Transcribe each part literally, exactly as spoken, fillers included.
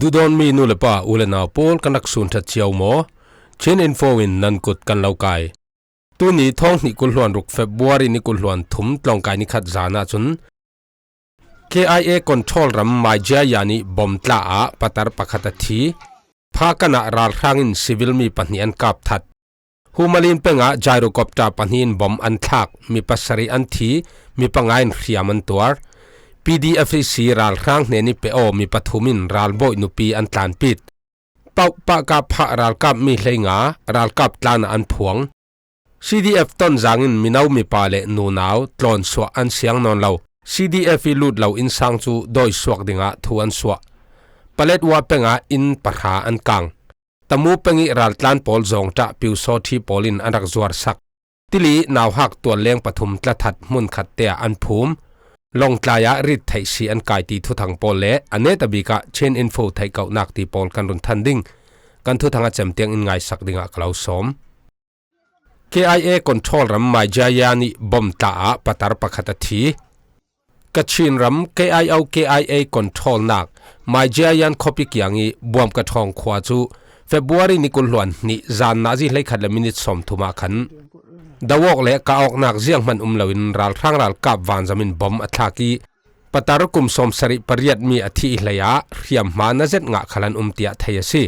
Duhdawtmi nu le pa, u le nau pawl, kan rak sun ṭhat cio maw? Chin Info in nan kut kan lo kai. Tuni thawng hnih kul hluan ruk February ni kul hluan thum tlawngkai ni khat zan ahcun K I A control ram Maijaya nih bom tla ah patar pakhat a thi. Phakan ah ralhrang in civil mi pahnih an kap that. Humalin peng ah gyrocopter pahnih in bom an thlak, mi pasarih an thi, mi panga in hriam an tuar. P D F I C ralhrang hnen i pe aw mi pathum in ralbawi nupi an tlanpit. Pauh Pakah phah ralkap mi hleinga ralkap tlan ah an phuang. C D F Tonzang in mino mipa le nunau tlawnsuah an siang nawn lo. C D F i lut lo innsang cu dawi suak dingah thu an suah. Paletwa peng ah inn pahra an kang. Tamu peng i raltlan pawl zawngṭah piusawṭhi pawl in an rak zuarsak. Tili nauhak tualleng pathum tlathat hmunkhat te ah an phum. Lawngtlai ah rit theih si an kai ti thuthang pawl le a netabik ah Chin Info theih kauhnak ti pawl kan run than ding. Kan thuthang a cem tiang in ngaisak dingah ka lo sawm. K I A control ram Maijaya nih bom tla ah patar pakhat a thi. Kachin ram K I O K I A control nak Maijiayan khuapi kiang i Buamkathawng khua cu February ni kul hluan hnih zan nazi hleikhat le minit sawmthum ah khan dawawk le kah awknak zianghman um loin ralhrang ralkap vanzam in bom a thlak i patar kum sawmsarih pariat mi a thi i hlei ah hriamhma na zet ngah khal an um tiah thei a si.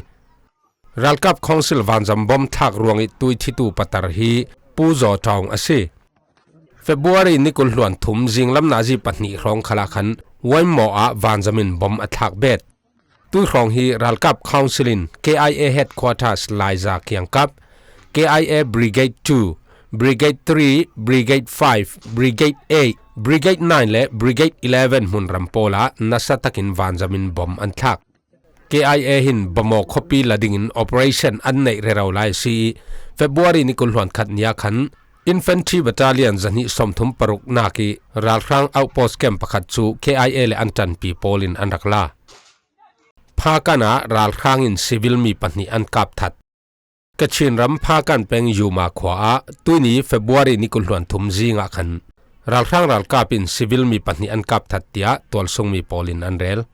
Ralkap Council vanzam bom thlak ruang i tuithitu patar hi Pu Zaw Ṭawng a si. February ni kul hluan thum zinglam nazi pahnih hrawng khalah khan Waimawh ah vanzam in bom a thlak bet. Tui hrawng hi Ralkap Council in K I A Headquarters Laiza kiangkap, K I A Brigade two, Brigade three, Brigade five, Brigade eight, Brigade nine le Brigade eleven hmunram pawl ah nasa takin vanzam in bom an thlak. K I A hin Bamaw khuapi la dingin operation an neih rero lai a si i, February ni kul hluan khat ni ah khan Infantry Battalion zahnih sawmthum paruk nak i ralhrang outpost camp pakhat cu K I A le an ṭanpi pawl in an rak la. Phakan ah ralhrang in civil mi pahnih an kap that. Kachin ram Phakan peng Yuma khua ah tuini February ni kul hluan thum zing ah khan ralhrang ralkap in civil mi pahnih an kap that tiah tualsungmi pawl in an rel.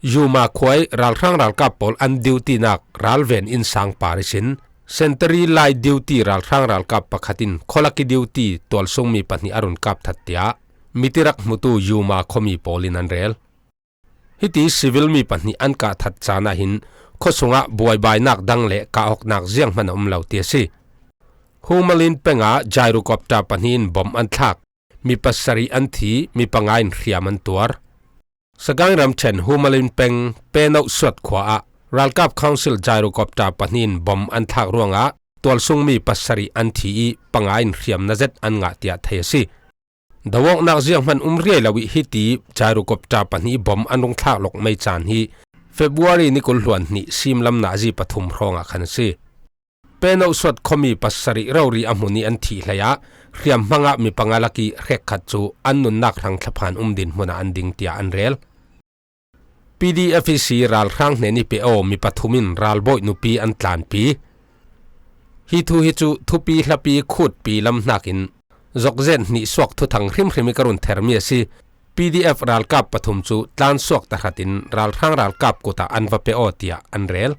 Yuma khua i ralhrang ralkap pawl an duty nak ralven innsang par ihsin Sentry Line Duty ralhrang ralkap pakhat in khualaki duty tualsungmi pahnih a run kap that tiah mitirak hmutu Yuma khuami pawl in an rel. Hiti civil mi pahnih an kah that caan ah hin khuasung ah buaibainak dang le kah awknak zianghman a um lo ti a si. Humalin peng ah gyrocopter pahnih in bom an thlak. Mi pasarih an thi, mi panga in hriam an tuar. Sagaing ramṭhen Humalin peng Penoh Suat khua ah ralkap Council gyrocopter pahnih in bom an thlak ruangah tualsungmi pasarih an thi i panga in hriam na zet an ngah tiah thei a si. Dawawknak zianghman um riai lo i hiti gyrocopter pahnih bom an rung thlak lawk mai caan hi February ni kul hluan hnih simlam nazi pathum hrawng ah khan a si. Penoh Suat khuami pasarih rori a hmun i an thih hlei ah hriamhmang ah mi panga lak i hrekkhat cu an nunnak hrang thlaphan um dinhmun ah an ding tiah an rel. P D F I C ralhrang hnen i pe aw mi pathum in ralbawi nupi an tlanpi. Hi thu hi cu thupi hlapi khutpi lam hnakin zokzet hnih suak thuthang hrimhrim i ka run thermi a si. P D F ralkap pathum cu tlan suak tahratin ralhrang ralkap kut ah an va pe aw tiah an rel.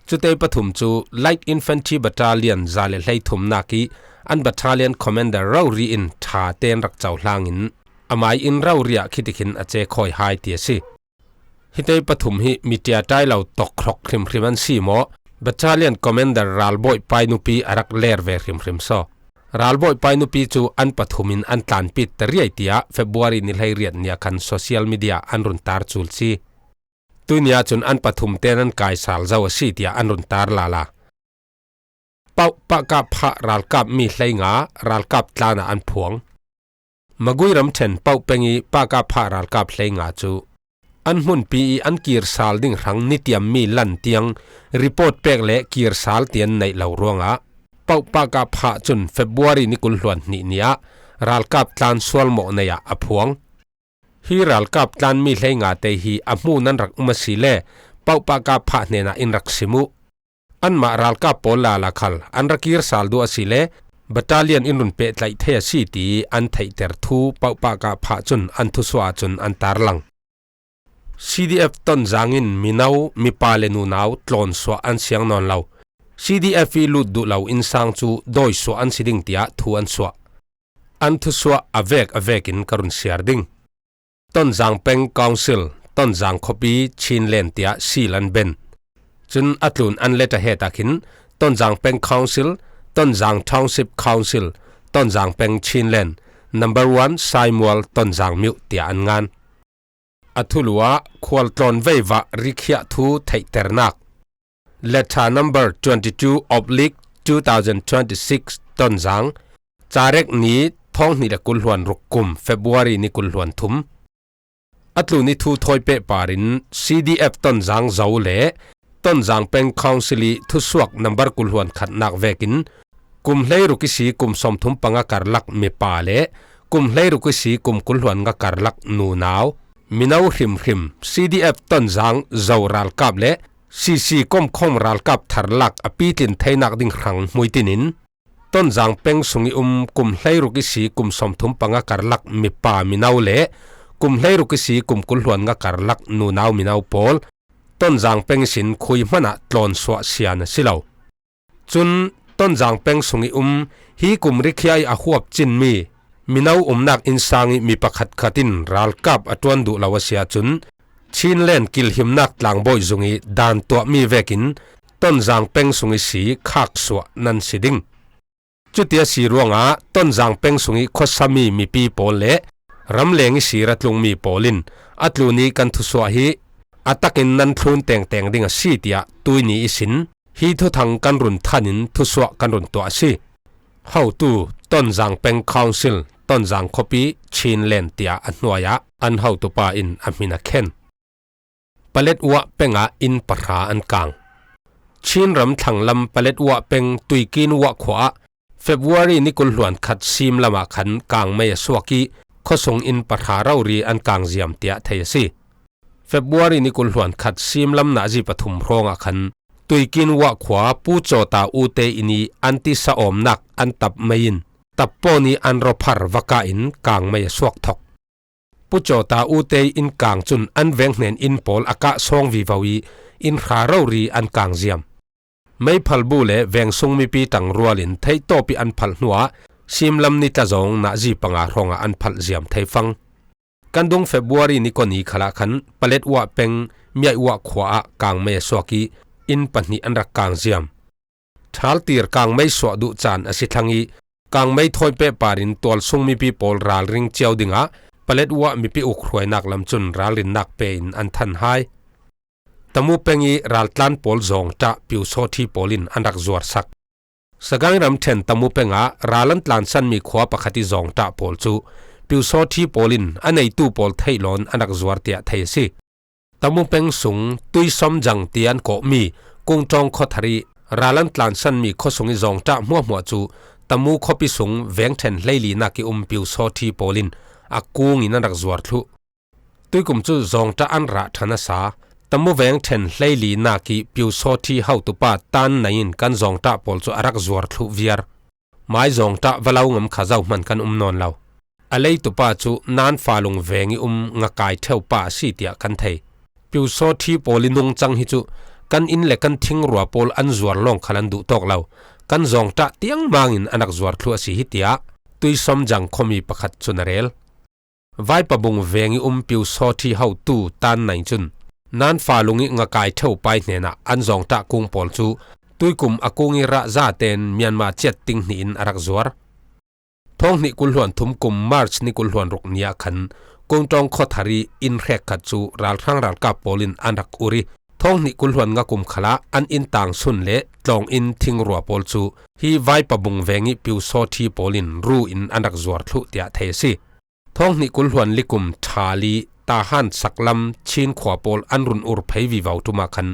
Cutei pathum cu Light Infantry Battalion za le hleithumnak i an battalion commander rori in ṭha tein rak cohlang in amai in rori ah khitikhin a cekhawi hai ti a si. Hitei pathum hi mi ṭiaṭai lo tawkhrok hrimhrim an si maw? Battalion commander ralbawi pai nupi a rak ler ve hrimhrim saw. Ralbawi pai nupi cu an pathum in an tlanpit ta riai tiah February ni hleiriat ni ah khan social media an run tar cul si. Tuini ahcun an pathum tein an kaisal zo a si tiah an run tar lala. Pauh Pakah phah ralkap mi hleinga ralkap tlan ah an phuang. Magui ramṭhen Pauh peng i Pakah phah ralkap hleinga cu an hmunpi i an kirsal ding hrang nitiammi lan tiang report pek le kirsal tian neih lo ruangah Pauh Pakah phah cun February ni kul hluan hnih ni ah ralkap tlan sualmawh nei ah a phuang. Hi ralkap tlanmi hleinga te hi a hmu nan rak um asile Pauh Pakah phah hnenah in rak sim uh. Anmah ralkap pawl lala khal an rak kirsal duh asile battalion in run pehtlaih thei a si ti an theihter thu Pauh Pakah phah cun an thusuah ahcun an tarlang. C D F Tonzang in mino, mipa le nunau tlawnsuah an siang nawn lo. C D F i lut duh lo innsang cu dawisuah an si ding tiah thu an suah. An thusuah a vek a vekin ka run siar ding. Tonzang Peng Council, Tonzang khuapi Chinland tiah seal an ben. Cun a tlun an letterhead ah khin Tonzang Peng Council, Tonzang Township Council, Tonzang Peng Chinland, number one Saimual Tonzang Miuh tiah an ngan. A thulu ah khualtlawn veivah rikhiah thu theihternak. Letter number twenty-two oblique two thousand twenty-six Tonzang, Carek ni thawng hnih le kul hluan ruk kum February ni kul hluan thum. A tlun i thu thawi pehpar in C D F Tonzang Zo le Tonzang Peng Council i thusuak number kul hluan khatnak vekin kum hleiruk i si kum sawmthum panga karlak mipa le kum hleiruk i si kum kul hluan nga karlak nunau, mino hrimhrim C D F Tonzang Zo ralkap le C C komkhawm ralkap tharlak a pitlin theinak ding hrang hmuitin in Tonzang Peng sung i um kum hleiruk i si kum sawmthum panga karlak mipa mino le kum hleiruk i si kum kul hluan nga karlak nunau mino pawl Tonzang Peng ihsin khui hmanah tlawnsuah sian a si lo. Cun Tonzang Peng sung i um hi kum rikhiah i a huap cinmi mino umnak innsang i mi pakhatkhat in ralkap a ṭuan duh lo a si ahcun Chinland kilhimnak tlangbawi zung i dan tuahmi vekin Tonzang Peng sung i si khaksuah nan si ding. Cutia si ruangah Tonzang Peng sung i khuasami mipi pawl le ramleng i si ra tlungmi pawl in a tlun i kan thusuah hi a takin nan thlun tengteng ding a si tiah tuini ihsin hi thuthang kan run than in thusuah kan run tuah a si. Hotu Tonzang Peng Council, Tonzang khuapi Chinland tiah a hnuai ah an hotupa in a hmin a khen. Paletwa Peng ah inn pahra an kang. Chin ram thlanglam Paletwa Peng Tuikin Wah khua ah February ni kul hluan khat sim lamah khan kangmei a suak i khuasung inn pahra rori an kang ziam tiah thei a si. February ni kul hluan khat sim lam nazi pathum hrawngah khan Tuikin Wah khua Pu Cawta Ute inn i an tisa awmnak an tap mei in tap pawn i an rawphar vaka in kangmei a suak thok. Pu Cawta Ute inn kang cun an veng hnen inn pawl a kah sawng vivo i inn hra rori an kang ziam. Meiphalbu le vengsung mipi ṭangrual in theihtawp i an phalh hnuah simlam ni tla zawng nazi panga hrawngah an phalh ziam thei fang. Kan dung February ni kua ni khalah khan Paletwa Peng Miaihwa khua ah kangmei a suak i inn pahnih an rak kang ziam. Ṭhaltir kangmei suah duh caan a si thlang i kangmei thawi pehpar in tualsung mipi pawl ralring cio dingah Paletwa mipi uk hruainak lam cun ralrinnak pe in an than hai. Tamu Peng i raltlan pawl zawngṭah Piusawthi pawl in an rak zuarsak. Sagaing ramṭhen Tamu Peng ah ral an tlansanmi khua pakhat i zawngṭah pawl cu Piusawthi pawl in a neitu pawl theih lawn an rak zuar tiah thei a si. Tamu Peng sung Tuisawmjang tiah an kawhmi Kungṭawng khuathar i ral an tlansanmi khuasung i zawngṭah hmuahhmuah cu Tamu khuapi sung vengṭhen hleilinak i um Piusawthi pawl in a kung in an rak zuar thluh. Tuikum cu zawngṭah an rah ṭhan a sa. Tamu vengṭhen hleilinak i Piusawthi hotupa Tan Nai in kan zawngṭah pawl cu a rak zuar thluh viar. Mai zawngṭah va lo ngam kha zohman kan um nawn lo. A leitupa cu Nanfalung veng i um ngakai ṭheupa a si tiah kan thei. Piusawthi pawl i nungcang hi cu kan inn le kan thingrua pawl an zuar lawng khal an duh tawk lo. Kan zawngṭah tiangmang in an rak zuar thluh a si hi tiah Tuisawmjang khuami pakhat cun a rel. Vaipabung veng i um Piusawthi hotu Tan Nai cun Nanfalung i ngakai ṭheupai hnenah an zawngṭah kung pawl cu tuikum a kung i rah zaten Myanmar ciat ting hnih in a rak zuar. Thawng hnih kul hluan thum kum March ni kul hluan ruk ni ah khan Kungṭawng khuathar i inn hrekkhat cu ralhrang ralkap pawl in an rak ur i thawng hnih kul hluan nga kum khalah an inn tangsun le tlawng inn thingrua pawl cu hi Vaipabung veng i Piusawthi pawl in ru in an rak zuar thluh tiah thei a si. Thawng hnih kul hluan li kum ṭhal i Tahan saklam Chin khua pawl an run ur phei vivo ṭum ah khan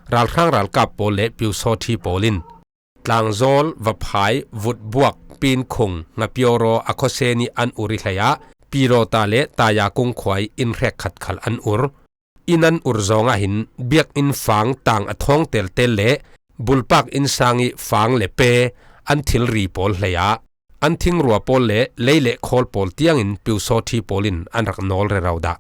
ralhrang ralkap pawl le Piusawthi pawl in Tlangzawl, Vaphai, Vutbuak, Pinkhung, Ngapiawraw a khuasen i an ur i hleiah Pirawta le Tayakung khua i inn hrekkhat khal an ur. Inn an ur zawng ah hin biakinn fang tang a thawng teltel le bulpak inn sang i fang le pe an thilri pawl hleiah an thingrua pawl le lei le khawl pawl tiangin Piusawthi pawl in an rak nawl rero dah.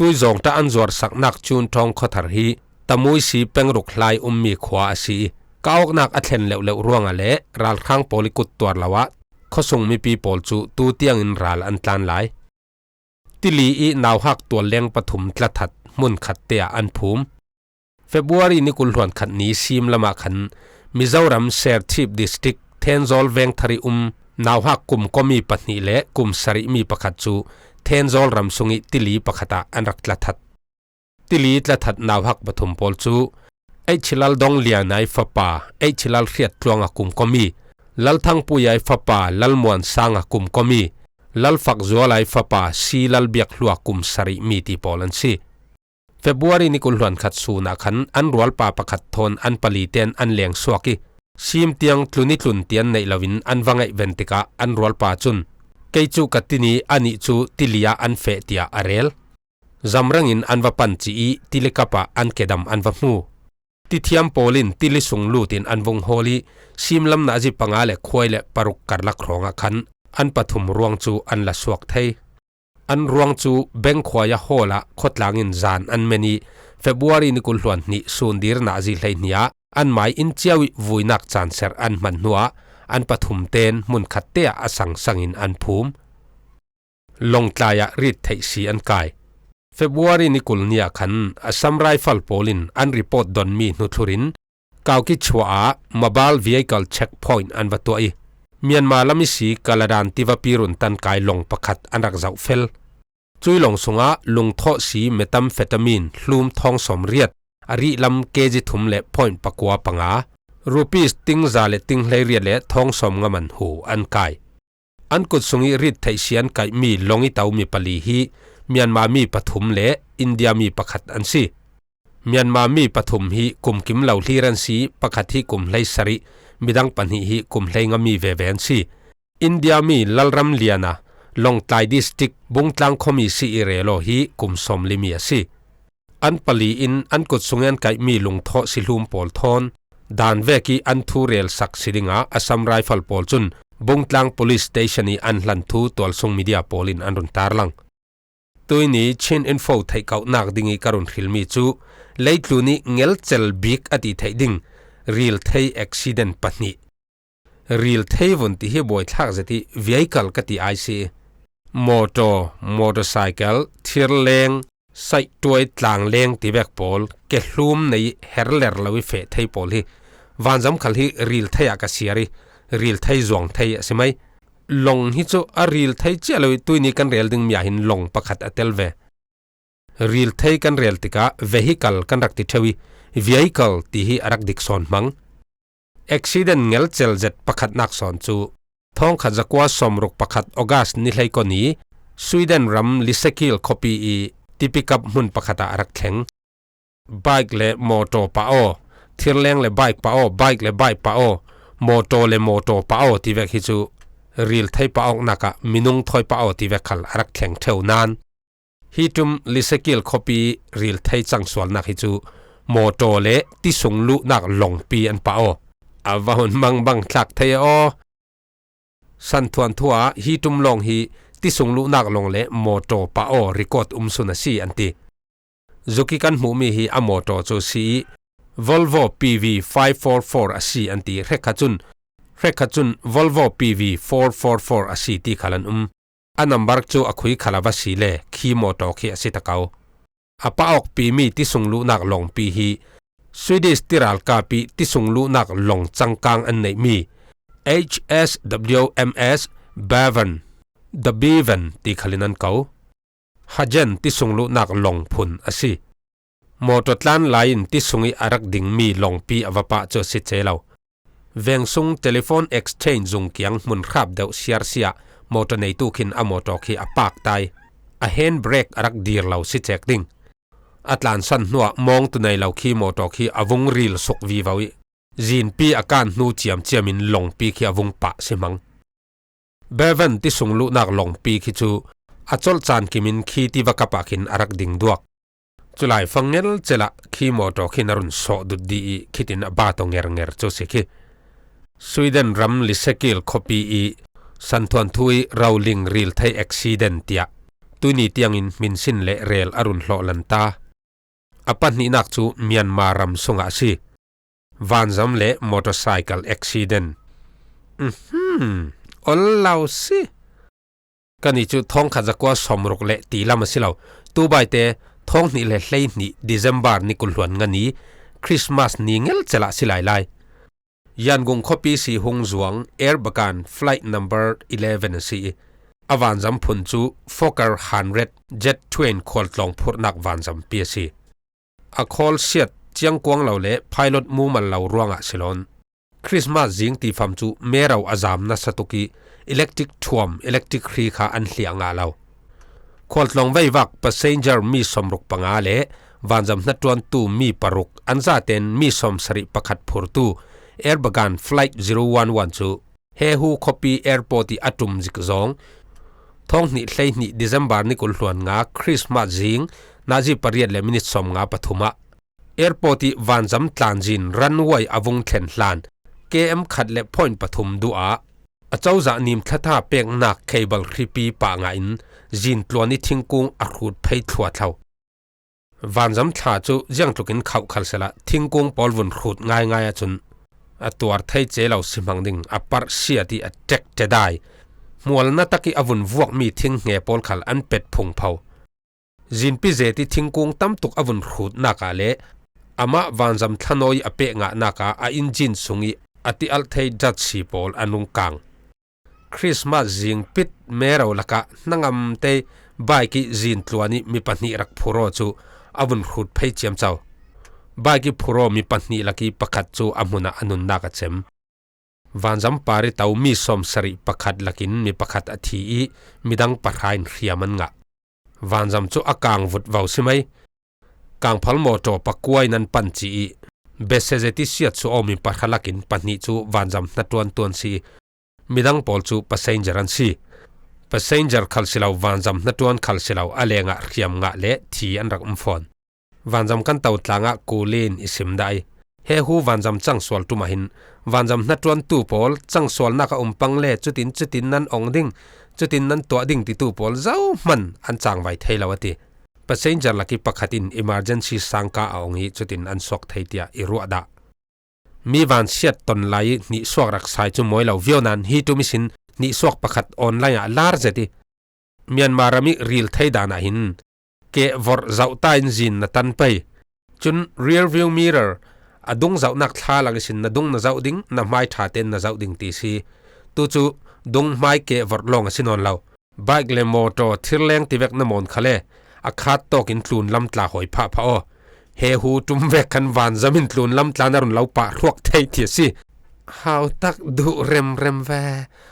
Tuizawngta an zuarsaknak Cun Ṭhawng khuathar hi Tamuisi peng ruk hlai ummi khua a si i, ka awknak a thlen leuhleuh ruangah le ralhrang pawl i kut tuar lo ah khuasung mipi pawl cu tu tiangin ral an tlan lai. Tili i nauhak tualleng pathum tlathat hmun khatte ah an phum. February ni kul hluan khat ni sim lamah khan Mizoram Serchhip District Thenzawl vengthar i um nauhak kum kua mi pahnih le kum sarih mi pakhat cu Thenzawl ram sung i tili pakhat ah an rak tlathat. Tili tlathat nauhak pathum pawl cu H. Lal Dong Lian ai fapa, H. Lal Hriat Tluang a kum kua mi, Lal Thang Pui ai fapa, Lal Muan Sang a kum kua mi, Lal Fak Zual ai fapa, C. Lal Biak Hlua kum sarih mi ti pawl an si. February ni kul hluan khat sun ah khan an rualpa pakhat thawn an pali ten an leng suak i, sim tiang tlun i tlun tian neih loin an va ngaih ven tikah an rualpa cun, "Kei cu ka tini anih cu tili ah an feh," tiah a rel. Zamrang in an va pan cih i tili kap ah an kedam an va hmu. Tithiam pawl in tili sung lut in an vung hawl i, simlam nazi panga le khuai le paruk karlak hrawngah khan an pathum ruang cu an la suak thei. An ruang cu Bengkhuai a hawl ah khuatlang in zan an men i, February ni kul hluan hnih sun dir nazi hleihnih ah an mai in cio i vuinak caan serh an hman hnuah an pathum ten hmun khatte ah a sangsang in an phum. Lawngtlai ah rit theih si an kai. February ni kul ni ah khan Assam Rifle pawl in an report donmi hnu thlurin Kawki chuah ah mobile vehicle checkpoint an va tuah i, Myanmar lam i si Kaladan tiva pirun tan kai lawng pakhat an rak zoh fel. Cui lawng sungah lungthawh si methamphetamine hlum thawng sawm riat, a rih lam kg thum le point pakua panga, rupees ting za le ting hleiriat le thawng sawm nga man hu an kai. An kut sung i rit theih si an kaihmi lawng i tomi pali hi Myanmar mi pathum le India mi pakhat an si. Myanmar mi pathum hi kum kim lo hlir an si, pakhat hi kum hleisarih, midang pahnih hi kum hleinga mi veve an si. India mi Lalram Liana, Lawngtlai District, Bungtlang khuami si i rel aw hi kum sawmli mi a si. An pali in an kut sung i an kaihmi lungthawh si hlum pawl thawn dan vek i an thu relsak si dingah Assam Rifle pawl cun Bungtlang Police Station i an hlan thu tualsung media pawl in an run tarlang. Tuini Chin Info theihkauhnak ding i ka run hrilmi cu leitlun i ngelcel bik a ti theih ding rilthei accident pahnih. Rilthei vun ti hi buaithlak zet i vehicle ka ti ai si. Motor, motorcycle, thirleng, saihtuai tlangleng ti vek pawl, kehlum nei herler lo i feh thei pawl hi vanzam khal hi rilthei ah ka siar i, rilthei zuang thei a si mai. Lawng hi cu a rilthei cia lo i tuini kan rel dingmi ah hin lawng pakhat a tel ve. Rilthei kan rel tikah vehicle kan rak ti ṭheu i, vehicle ti hi a rak dik sawn hmang. Accident ngelcel zet pakhatnak sawn cu thawngkhat zakua sawmruk pakhat August ni hleikua ni Sweden ram Lysekil khuapi i tipikap hmun pakhat ah a rak thleng. Bike le motor pah aw, thirleng le bike pah aw, bike le bike pah aw, motor le motor pah aw ti vek hi cu rilthei pah awknak ah minung thawi pah aw ti vek khal a rak thleng ṭheu nain, hi ṭum Lysekil khuapi rilthei cangsualnak hi cu motor le tisung luhnak lawngpi an pah aw. A va hun mangbang thlak thei aw. Santhuan thu ah hi ṭum lawng hi tisung luhnak lawng le motor pah aw record um sun a si an ti. Zuki kan hmuhmi hi a motor cu si i Volvo P V five four four a si an ti. Hrekkhat cun, hrekkhat cun Volvo P V four four four a si ti khal an um. A nambar cu a khui khal a va si le khi motor khi a si ta ko. A pah awkpi mi tisung luhnak lawngpi hi Swedish tiralkap i tisung luhnak lawng cangkang an neihmi H S W M S Bevern, The Bevan ti khalin an ko. Hajen tisung luhnak lawng phun a si. Motor tlan lai in tisung i a rak dingmi lawngpi a va pah cu a si ce lo. Vengsung telephone exchange zung kiang hmun hrap deuh siarsiah motor neitu khin a motor khi a pak tai. A hand brake a rak dir lo si cek ding. A tlansan hnuah mawngtu nei lo khi motor khi a vung ril suk vivo i, zinpi a kan hnu ciamciam in lawngpi khi a vung pah si hmang. Bevan tisung luhnak lawngpi khi cu a colh caan kimin khi tiva kap ah khin a rak ding duak. Culai fang ngelcel ah khi motor khin a run sawh dut dih i khitin a bat aw ngernger cu si khi. Sweden ram Lysekil khuapi i santhuan thu i roling rilthei accident tiah Tuini tiangin hminsin le rel a run hlawh lan ta. A pahnihnak cu Myanmar ram sungah a si. Vanzam le motorcycle accident. Mhm. Ol lo si. Kanni cu thawngkhat zakua sawmruk le ti lam a si lo. Tubaite thawng hnih le hlei hnih December ni kul hluan nga ni Christmas ni ngelcel ah si lailai. Yangon khuapi si hung zuang Air Bagan flight number eleven a si i, a vanzam phun cu Fokker Hundred jet train khualtlawng phurhnak vanzampi a si. A khawl siat ciangkuang lo le pilot mumal lo ruangah si lawn, Christmas zing tifam cu mero a zam nasa tuk i, electric thuam, electric hri kha an hliah ngah lo. Khualtlawng veivak passenger mi sawmruk panga le vanzam hnaṭuantu mi paruk an zaten mi sawmsarih pakhat phurtu Air Bagan Flight zero one one cu Hehu khuapi airport i a ṭum zik zawng. Thawng hnih hlei hnih December ni kul hluan nga Christmas zing nazi pariat le minit sawmnga pathum ah airport i vanzam tlanzin runway a vung thlen hlan K M khat le point pathum duh ah a cozah nim thlata peknak cable hripi pah ngah in zin tluan i thingkung a hrut phei thluathlo. Vanzam thla cu ziangtlukin khauh khal sehla thingkung pawl vun hrut ngaingai ahcun a tuar thei ce lo si hmang ding a parh siat i a ṭek ṭedai. Hmual na tak i a vun vuakmi thing hnge pawl khal an pet phungpho. Zinpi zet i thingkung tamtuk a vun hrutnak ah le amah vanzam thlanawi a peh ngahnak ah a injin sung i a ti alh thei datsi pawl an rung kang. Christmas zing pit mero lakah hnangam te bike i zin tluan i mi pahnih rak phur aw cu a vun hrut phei ciamco. Bike i phur aw mi pahnih lak i pakhat cu a hmun ah a nunnak a cem. Vanzam par i to mi sawmsarih pakhat lakin mi pakhat a thi i midang pahra in hriam an ngah. Vanzam cu a kang vutvo si mai. Kangphal mawṭaw pakua in an pan ci i besezet i siat suah awmi pahra lakin pahnih cu vanzam hnaṭuan tuan si i midang pawl cu passenger an si. Passenger khal si lo, vanzam hnaṭuan khal si lo, a lengah hriam ngah le thi an rak um fawn. Vanzam kan to tlangah kulin i sim dah i, Hehu vanzam cangsual ṭum ah hin vanzam hnaṭuantu pawl cangsualnak a um pang le cutin cutin nan ong ding, cutin nan tuah ding titu pawl zohman an cangvai thei lo a ti. Passenger lak i pakhat in emergency sangka a ong i cutin an suak thei tiah i ruah dah. Mi van siat ton lai i hnih suak rak sai cu mawi lo viau nan hi ṭum ihsin hnih suak pakhat online ah lar zet i Myanmar ram i ril thei dan ah hin keh vorh zoh ta in zin na tan pei. Cun rear view mirror a dung zohnak thla lang ihsin na dung na zoh ding, na hmai ṭha tein na zoh ding ti si. Tu cu dung hmai keh vorh lawng a si nawn lo. Bike le mawṭaw thirleng tivek na mawn khal e, a khat tawk in tlun lam tla hawi phah phah aw. Hehu ṭum vek khan vanzam in tlun lam tla na run lo pah hruak thei ti a si. Hau tak duh remrem ve.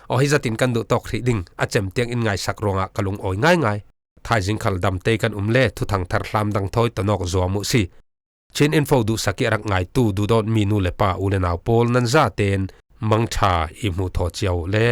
Aw, hi zatin kan duh tawk hrih ding a cem tiang in ngaisak ruangah ka lung awi ngaingai. Thaizing khal damte kan um le thuthang thar hlam dang thawi tonawk zuam uh si. Chin Info duhsak i a rak ngaitu duhdawtmi nu le pa u le nau pawl nan zaten mangṭha i hmuh thaw cio le.